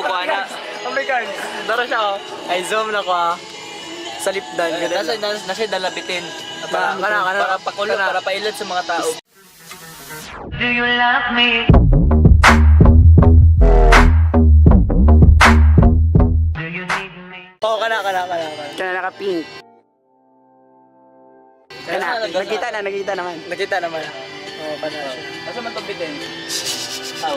po ko ana. Oh my God. Dara siya oh. Ay zoom na ko ah. Sa lipdan ganun. Nasa dalabitin. Kana kana kana Para pakulo, kana. para pailad sa mga tao. Do you love me? Do you need me? Oh, kana kana kana kana. Kana naka-pink. Kana, nakita na, nakita naman. Nakita naman. Oh, kana siya. Asa man tong bitin? Aw.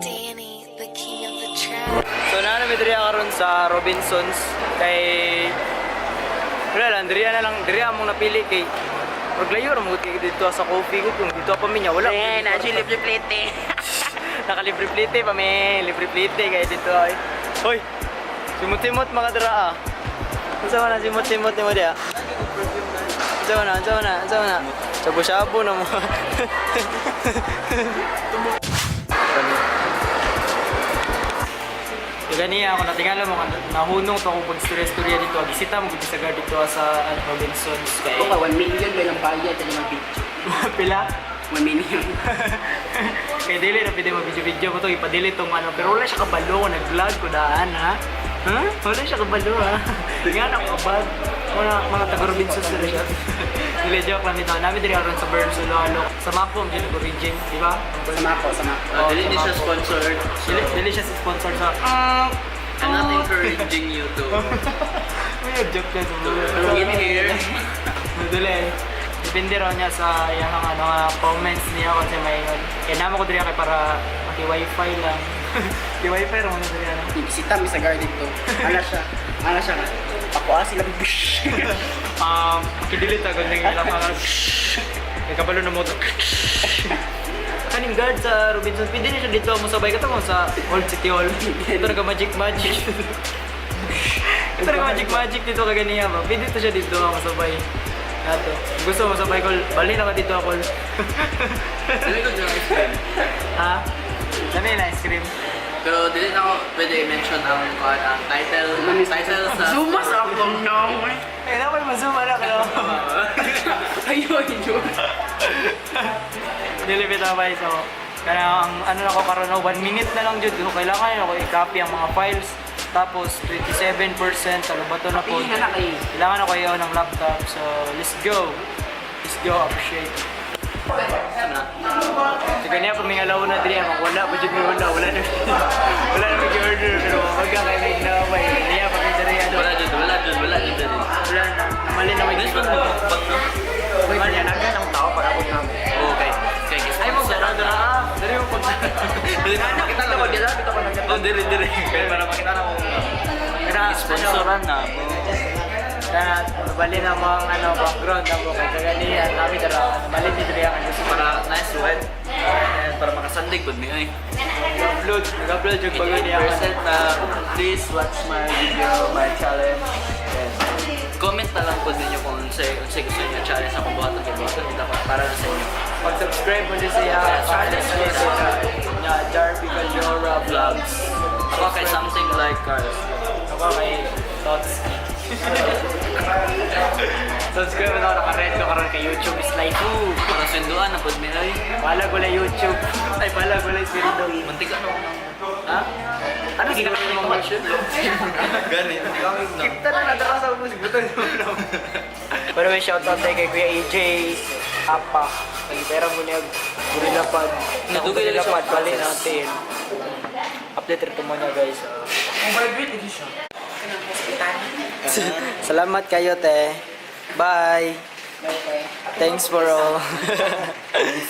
Danny, the king of the trap. So naa na mi diri karon sa Robinsons kay wala lang diri na lang diri among napili kay Paglayo ra mo kay dito sa coffee ko kung dito pa mi niya wala. Eh, na siya libre plate eh. Nakalibre plate pa mi, libre plate kay dito ay. Hoy. Simot-simot mga dira ah. Unsa man ang simot-simot nimo diya? Unsa man na, unsa man na, unsa man na? Shabu-shabu na mo. Yung ganiya ako natingala mo nahunong to akong pag-istorya-istorya dito. Gisita mo gud sa guard dito sa ano, Robinsons kay Okay, 1 million ba lang bayad sa mga video? pila. 1 million. Kay dili na pwede mag-video-video mo to, ipadili tong ano, pero wala siya kabalo, nag-vlog ko daan ha. Ha? Wala siya kabalo ha. Nga na kabad. Mga mga taga Robinsons na siya. Dili joke lang dito. Nami diri aron sa Burns Lalo. Sa Mapom dyan nag-origin, di ba? Sama ko, sama ko. Oh, Dili sa ni siya Mapo. sponsored. So, Dili, dili siya sponsor sa I'm not encouraging you to May joke siya sa to eat here. Madali. Depende raw niya sa iyang mga ano, mga comments niya kung siya maingon. Kaya namo ko diri kay para maki-wifi lang. Ki-wifi ra mo na diri ano. Bisita mi sa garden to. Ana siya. Ana siya nga. Pakuha sila. Bish. Kidelete agad ng ilang mga kay kabalo na mo to. Kaning guard sa Robinson, pwede na siya dito mo sabay ka mo sa Old City Hall. Ito naga magic magic. Ito naga magic magic dito ka ganiya ba. Pwede to siya dito mo sabay. Ato. Gusto mo sabay ko, bali na ka dito ako. Dili ko dyan ice cream. Ha? Dami na ice cream. Pero dili na ako pwede i-mention ang kuan ang title title sa Zuma sa akong nong. Eh, na ko'y mazuma na kayo. Ayun, yun. Dili bitaw ba so kaya ang ano na ko karon no, 1 minute na lang jud so kailangan ako i-copy ang mga files tapos 27% talubato na po. Pili na na kay. Kailangan ako i ng laptop so let's go. Let's go appreciate. So kanya pamingalaw na diri ang wala pa jud mi wala wala na wala na mi order pero wag ka kay na may niya pa mi diri ano. Wala jud, wala jud, wala jud dili. Wala na mali na may This one magmukbang no. Mali na ang tao para ako namin. Okay. Kay Ay mo dara dara ah. Diri mo pag Dili na makita na Dili ko Oh, diri diri. Kay para makita na kung Kana sponsoran na mo. Kana bali na mo ang ano background na mo kay kaganihan nami dara mali ni diri ang gusto Para nice one. And para makasandig pud mi ay. upload nag-upload yung bago niya 88% na please watch my video, my challenge. Yes. Comment na lang po ninyo kung unsay unsay gusto niyo challenge akong buhaton kay buhaton kita pa para na sa inyo. Pag-subscribe mo dyan sa iya channel niya Jarby Cajora Vlogs. Ako kay something like cars. Ako kay Totski. Subscribe na ako, naka-red ko karon kay YouTube is life. Ooh, Para sunduan na pud mi ay. Wala wala YouTube. Ay wala wala sweldo. Muntik ano Ha? Ano ginagawa mo mga Gani. Kita na nadara sa ubos buton mo na. Pero may shoutout tayo kay Kuya AJ Apa. Pera mo niya gorilla pad. Nadugay Gorilla na siya pad bali process. natin. Update rin mo niya guys. Salamat kayo te. Bye. Thanks for all.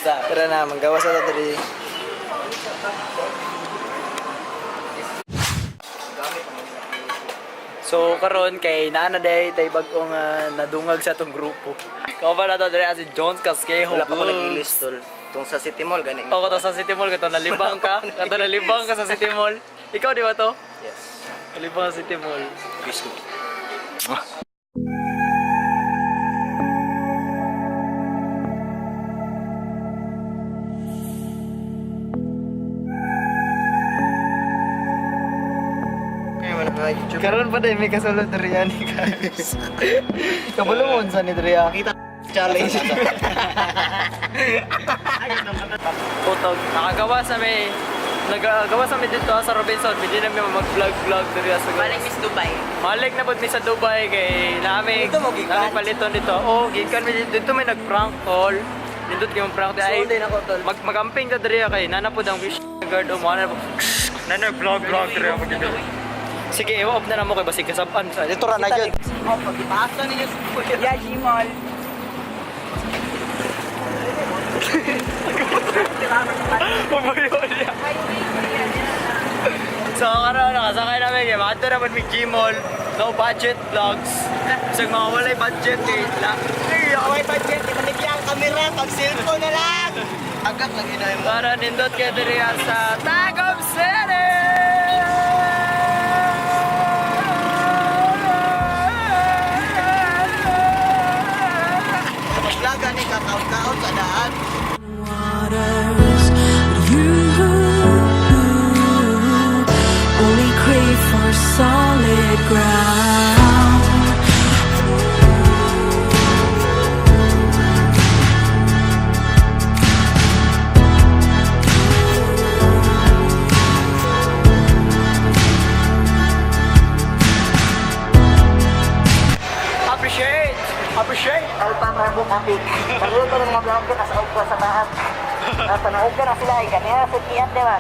Tara na, manggawa sa ta diri. So karon kay naa na day tay bag-ong nadungag sa atong grupo. Kao ba na to diri si Jones Casquejo. Wala pa ko nag-ilis tol. Tung sa City Mall gani. Oo, kato sa City Mall kato nalibang ka. Kato nalibang ka sa City Mall. Ikaw di ba to? Yes. Nalibang sa City Mall. Kiss ko. Karon pa day may kasulod diri ani guys. Kabalo mo unsa ni diri ah. Kita Challenge. Putog. Nakagawa sa may nagagawa sa may dito sa Robinson, pwede na may mag-vlog-vlog diri sa Balik Miss Dubai. Malik na pud mi sa Dubai kay nami Dito mo gikan? nami paliton dito. Oh, gikan mi dito, dito may nag-prank call. Nindot kay mong prank di ay. Sunday na ko, tol. Magamping ta diri kay nana pud ang wish guard o mo na na nag-vlog vlog diri ako dito. Sige, i-off na namo kay basig kasaban sa dito ra na gyud. Oh, pag-ipasa ninyo sa Yeah, Gmall. Pabayo niya. So karon nakasakay namin kay maadto na pud mi Gmall. No budget vlogs. Bisag mga walay budget kay la. Ay, okay budget. Ipaligya ang kamera. Pag cellphone na lang. Agak lagi na yun. Para nindot kay diri sa Tagum City. Vlog ni kakaon-kaon sa daan. Waters, but you only crave for solid ground. Appreciate. Appreciate. Alpa Marbo Kapi. Paluto ng mga vlog ka sa ugko sa taas. Panaog ka na sila, ay ganyan sa kiyat, di ba?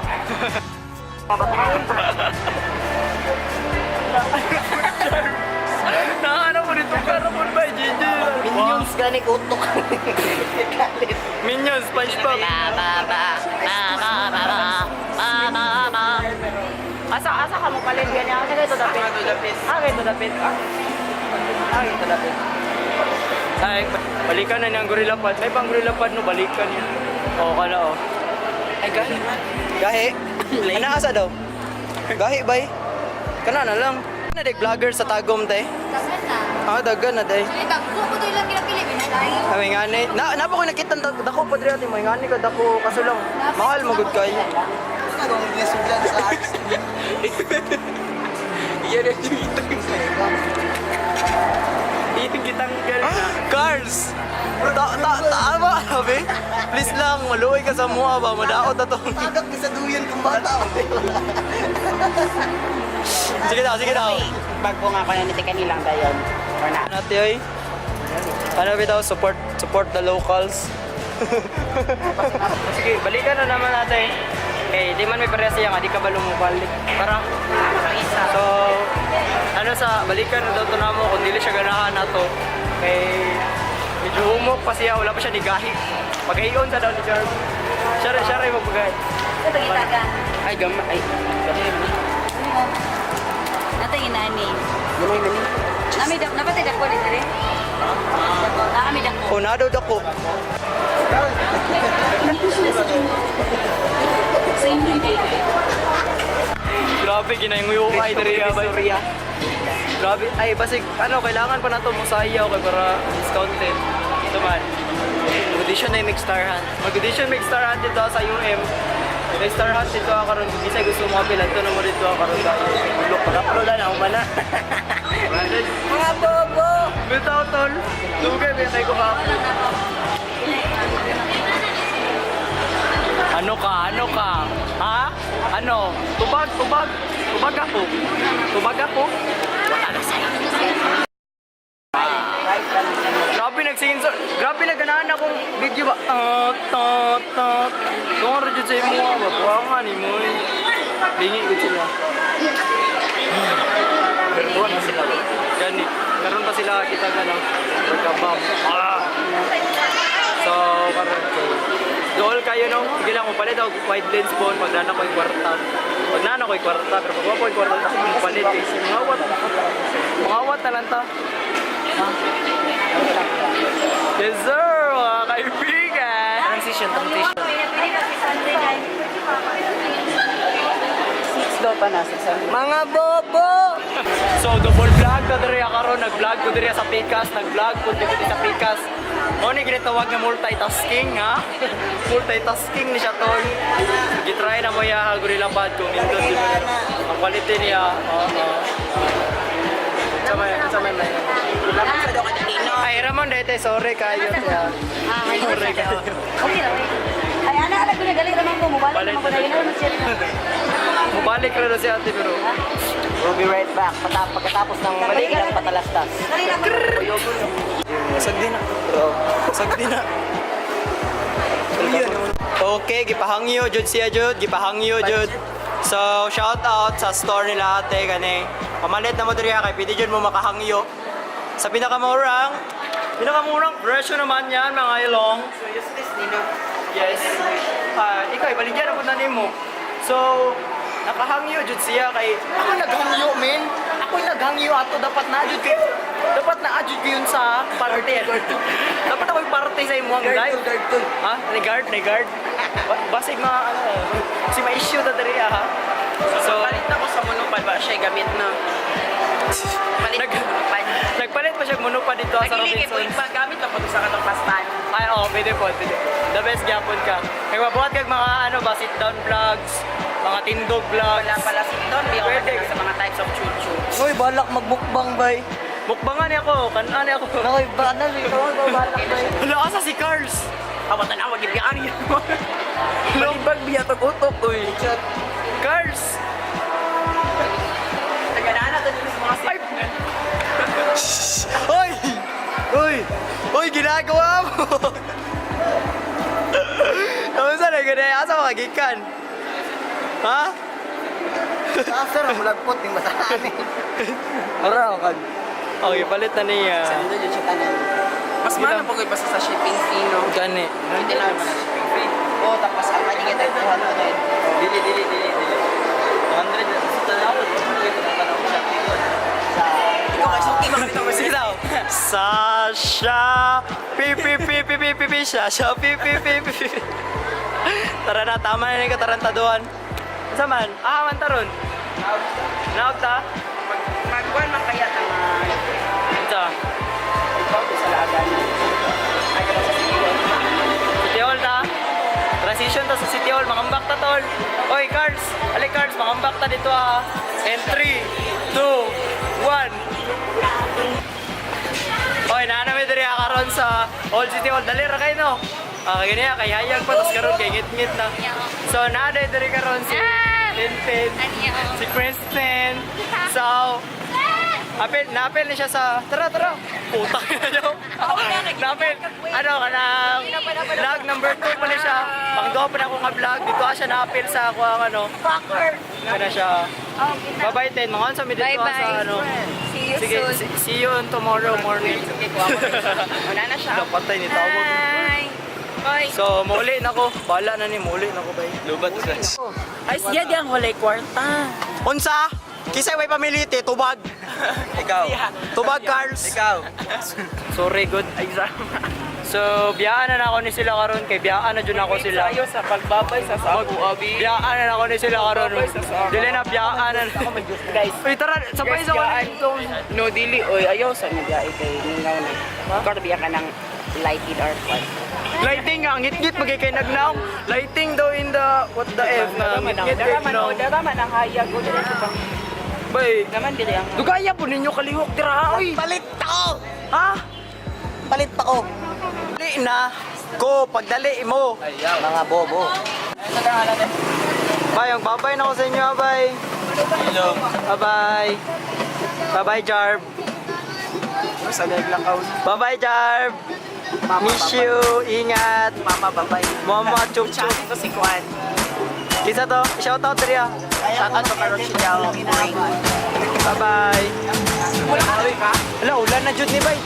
Nakano mo dito karo mo ba GG. Minions gani utok. Minions SpongeBob. Ba ba ba ba ba ba ba ba ba ba. Asa asa ka mo palit ganyan? Asa kayo to dapit? Ah, kayo to dapit. Ah. Ah, kayo to dapit. Ay, balikan na niyang gorilla pad. May pang gorilla pad no, balikan niya. Oo, kala oh. Ay, gahi. Gahi. Ano asa daw? Gahi bay. Kana na lang. Na dek vlogger sa Tagum tay. Daghan na. Ah, daghan na day. Actually, dagko ko to ilang ginapili. Binalay. Ay, ngani. Na na pa ko nakita dako pa diri ate mo ngani ka dako kaso lang mahal magud kay. Yung gitanggal na. Cars! Ta ta ta ba sabi? Please lang maluoy ka sa mua ba madaot na to. Tagak ni sa duyan kung bata. Sige daw, sige daw. Bago nga ako na kanilang dayon. Or na. Nate oy. Ano bitaw support support the locals. Sige, balikan na naman natin. Eh, di man may pareha siya nga, di ka ba lumubalik? Para, so, ano sa, balikan na daw to namo, kung dili siya ganahan na to. Kay, medyo humok pa siya, wala pa siya nigahi. Paghayon sa daw ni Jarv. Siya rin, siya rin magpagahi. Sa pagitagan. Ay, gama. Ay, Natay inani. Gamay na ni. Nami dak napatay dako ni dire. Dako, naami dako. O na daw dako. Grabe, ginayang ay diri ba? Grabe, ay basig, ano, kailangan pa nato mo sayaw kay para discounted. Ito man. Mag-audition na yung Mix Star Hunt. Mag-audition Mix Star Hunt dito sa UM. May Star Hunt dito ako karon. Bisa gusto mo apel adto na mo dito ako karon tayo. Bulok pa upload na ako man na. Mga bobo. Bitaw tol. Dugay ba kay ko ka. Ano ka? Ano ka? Ha? Ano? Tubag, tubag. Tubag ako. Tubag ako. Wala na sa'yo. Grabe nagsinso. Grabe naganahan akong video ba? Ta ta ta. Kung ano dyan sa imo ba? Buwangan ni mo. eh. Bingi ko sila. Buwan na sila. Gani. Karon pa sila kita ka ng pagkabam. Ah! So, karon ko. Dool kayo no. Sige lang, palit ako wide lens phone pag nana ko'y kwarta. Pag nana ko'y kwarta, pero pag wala ko'y kwarta, ako palit eh. Mangawat. Mangawat na lang ta. Ha? Yes sir, mga kaibigan! Transition, transition. Six daw pa na. 600. Mga bobo. So, double vlog na diri karon, nag-vlog ko diri sa Pikas, nag-vlog ko diri sa Pikas. Mo ni ginatawag nga multitasking ha. Multitasking ni siya tol. Gitry na mo ya gorilla pad kung nindot di ba? Ang quality niya. Oo. Sa may Sa daw kadalino. Ay, Ramon dete, sorry kayo. Ah, may Sorry kayo. Okay ra. Ay ana ala ko na gali ra man ko mobalik man ko na yun naman siya. Mubalik ra na si ate pero. We'll be right back. Pagkatapos ng ilang patalastas. Dali ra man. Sagdi na. Sagdi na. Okay, gipahangyo jud siya jud, gipahangyo jud. So, shout out sa store nila ate kani. Pamalit na mo diri kay pwede jud mo makahangyo. Sa pinakamurang presyo naman yan mga ilong. So, use this, Nino. Yes. Ah, ikaw ibaligyan ako na nimo. So, nakahangyo jud siya kay ako naghangyo men. Ako naghangyo ato dapat na jud kay dapat na jud yun sa parte. Dapat ako parte sa imong live. Ha? Ni guard, ni guard. Basig mga ano, si may issue ta diri ah, ha. So, Palit ako sa monopod ba siya gamit na. Palit ko monopod. Nagpalit pa siya monopa dito sa Nagili kay Robinsons. pa gamit ako to sa katong pastan. Ay, oo, pwede po, pwede. The best gyapon ka. Kay mabuhat kag mga ano ba, sit down vlogs, mga tindog vlogs. Wala pala si Don, di ako Pwede. sa mga types of chuchu. Uy, balak magmukbang bay. Mukbangan niya ako, kanan niya ako. Nakoy, banal ito. Balak bay. Wala asa si Cars. Awa tanawa gid ani. Malibag biya tag utok oy. Cars. Taganana to dito sa mga Ay. Oy! Oy! Oy, ginagawa mo! Kamusta na ganyan? Asa mga gikan? Ha? Sir, ang mulagpot yung mataan eh. Ora, kag. Okay, palit na niya. Dito jud siya tanan. Mas mahal po basta sa shipping fee no. Gani. Hindi lang man shipping fee. Oh, tapos ang kanya kita 200. Dili, dili, dili, dili. 200 na sa tanaw. Tanaw siya dito. Ikaw kay suki man bitaw. Sige daw. Sasha! Pi pi pi pi pi pi pi Sasha pi pi pi pi pi. Tara na, tama na yung katarantaduan. Sa man? Ah, man taron. Naog ta? Magkuan man kaya ta mga Ito. ikaw sa laagan. Ay ka sa City Hall. City Hall ta. Transition ta sa City Hall. Makambak ta tol. Oy, Cars! Ali, Cars! Makambak ta dito ah. And 3, 2, 1. Oy, naanami diri ah, karon sa Old City Hall. Dali ra kayo no. Ah, ganyan kay hayag pa tas karon kay ngit-ngit na. So, naa diri karon si Tintin, si Kristen. So, apel, naapel ni siya sa tara tara. Putang ina niyo. Naapel. Ano kanang vlog number 2 pa ni siya. Pangduha pa na ako nga vlog. Dito ah siya naapel sa ako ang ano. Fucker. Kana siya. Bye-bye Ten. Mga sa mi dito ah, sa Bye-bye. ano. See you Sige, soon. see you on tomorrow morning. Wala na siya. Napatay ni tawag. Bye. Bye. So, muli na ko. Bahala na ni, muli na ko bay. Lubat sa. Ay siya di ang walay kwarta. Unsa? Kisay way pamiliti, tubag. Ikaw. Tubag, Carls. Ikaw. Sorry, good. So, biyaan na na ako ni sila karon kay biyaan na jud ako sila. Tayo sa pagbabay sa sako abi. Biyaan na ako ni sila karon. Dili na biyaan na. Guys, Uy, tara, sabay sa Guys, No dili oy ayaw sa nga biyahe kay ningaw na. Ikaw biya ka ng light in our kwan. Lighting nga, ang ngit-ngit magay kay nagnaong. Lighting daw in the what the F na ngit-ngit kay Dara man o, nagnaong. dara man ang hayag o dara sa pang. Bay, Naman dili ang dugaya po ninyo kalihok dira oy. Palit ako! Ha? Palit pa ko. Dali na ko pagdali mo. Mga bobo. Bye, ang babay na ako sa inyo, ah, bye. Hello. Bye-bye. Bye-bye, Jarb. sa lang ka. Bye-bye, Jarb. Miss you. Ingat. Mama babay. Mama, chup chup. Dito si Kwan. Kisa to, shout out diri ah. Shout out to Karol Chidao. Bye-bye. Wala ka ka? Ala, ulan na jud ni bay.